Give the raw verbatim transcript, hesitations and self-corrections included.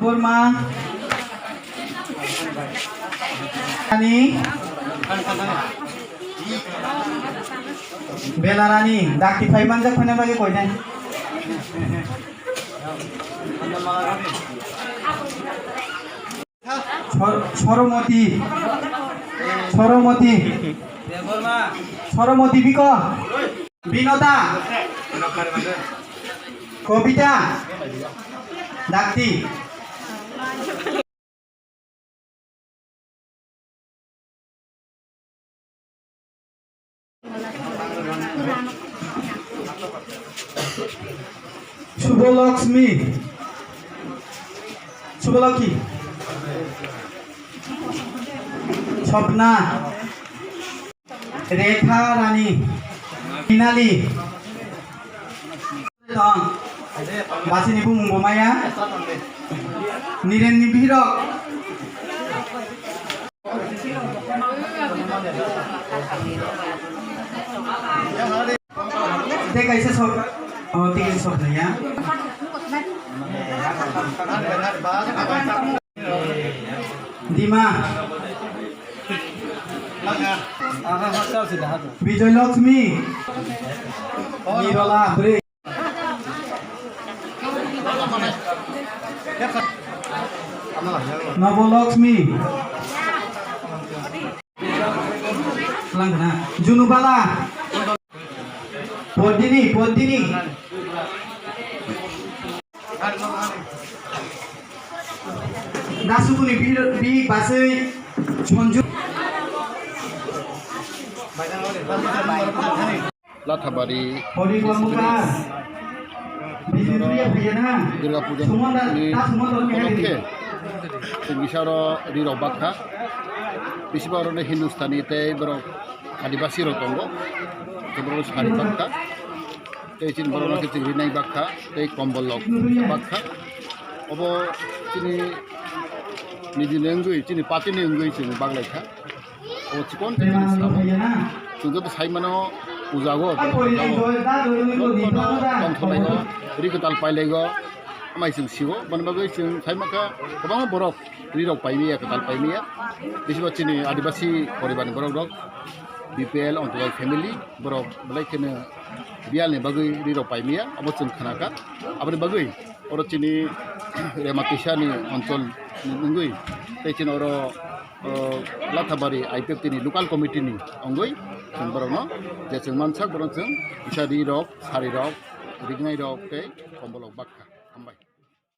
Burma. Ani. Belarani. Dakti phai manjak phai na bagwi koi nai. Sor-, Soromoti. Soromoti. Soromoti biko. Binota. Kobita. Dakti. Suboloxmi. Subolokhi. Sopna. Rekha Rani. Minali. Tong. Basini bumung bo maya. Niren ni bihirok. Tei kaisa sok, oh, tei kaisa sok naiya. Dima. Bijoy Lakshmi. Nirola, bwrwi. Nobo Lakshmi. Langna. Junubala. Pordini, Pordini. Dasukuni bi, bi basui Sonju. Lathabari Pordini Wamuka. Bisu Priya Bhaiya na. Durga Puja ni upolokhe chwng bisaro rirok bakha. Bisiba oro Hindustani tei borok Adibasi rok tongo, tei borok sari bakha, tei chini borok no khe chwng rinai bakha, tei kombol rok bakha. Obo chini niji ni wngwi, chini party ni wngwi chwng baklaikha. Obo chikon chikon samo. Chwng joto sai mano puja o, joto tongthok laigo, ri kwtal pai laigo, amai chwng sio, boni bagwi chwng sai mankha kwbangma borok. Rirok paimaya, kwtal paimaya. Bisiba chini Adibasi poribarni borok rok, B P L, Ontodoi family, borok belai kheno biyalni bagwi rirok paimaya, abo chwng khnakha. Aboni bagwi oro chini Rematisa ni onchol ni wngwi, tei chini oro, o, Lathabari I P F T ni local committee ni wngwi chwng borokno je chwng mansak borok chwng kisa rirok, sarirok, rignai rok tei kombolok bakha. Hambai.